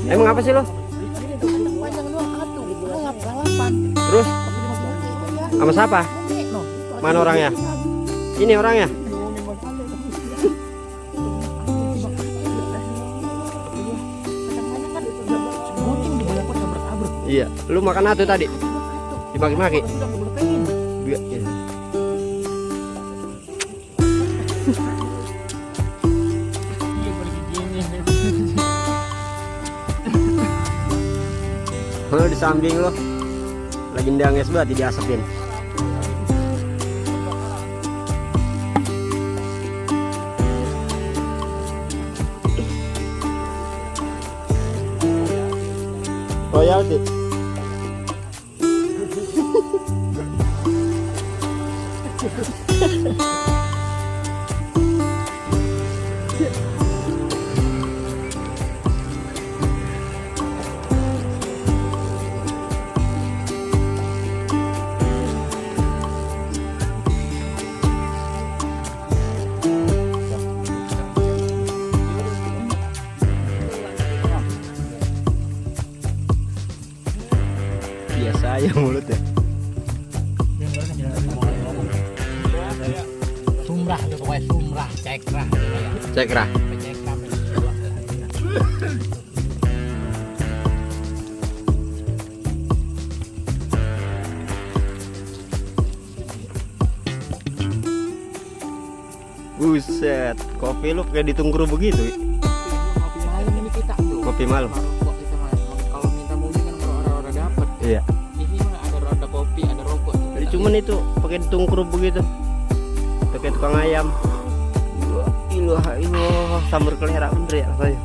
Emang apa sih lo? Terus? Sama siapa? Mana orangnya? Ini orangnya? Iya, lu makan atu tadi? Dimaki-maki? Iya. Oh, di samping lo lagi ndanges banget diasapin. Royalty. Biasa aja mulut ya. Sumrah tuh pokoknya sumrah, cekrah. Cekrah. Buset, kopi lu kayak ditunggu begitu. Kopi malam ini kita tuh. Kopi malam. Kok kita kalau minta mobil kan orang-orang dapat. Iya. Di sini mah ada kopi, ada rokok. Jadi cuman itu pakai ditunggu begitu. Pakai tukang ayam. Ilah, sambal kelera bener ya rasanya.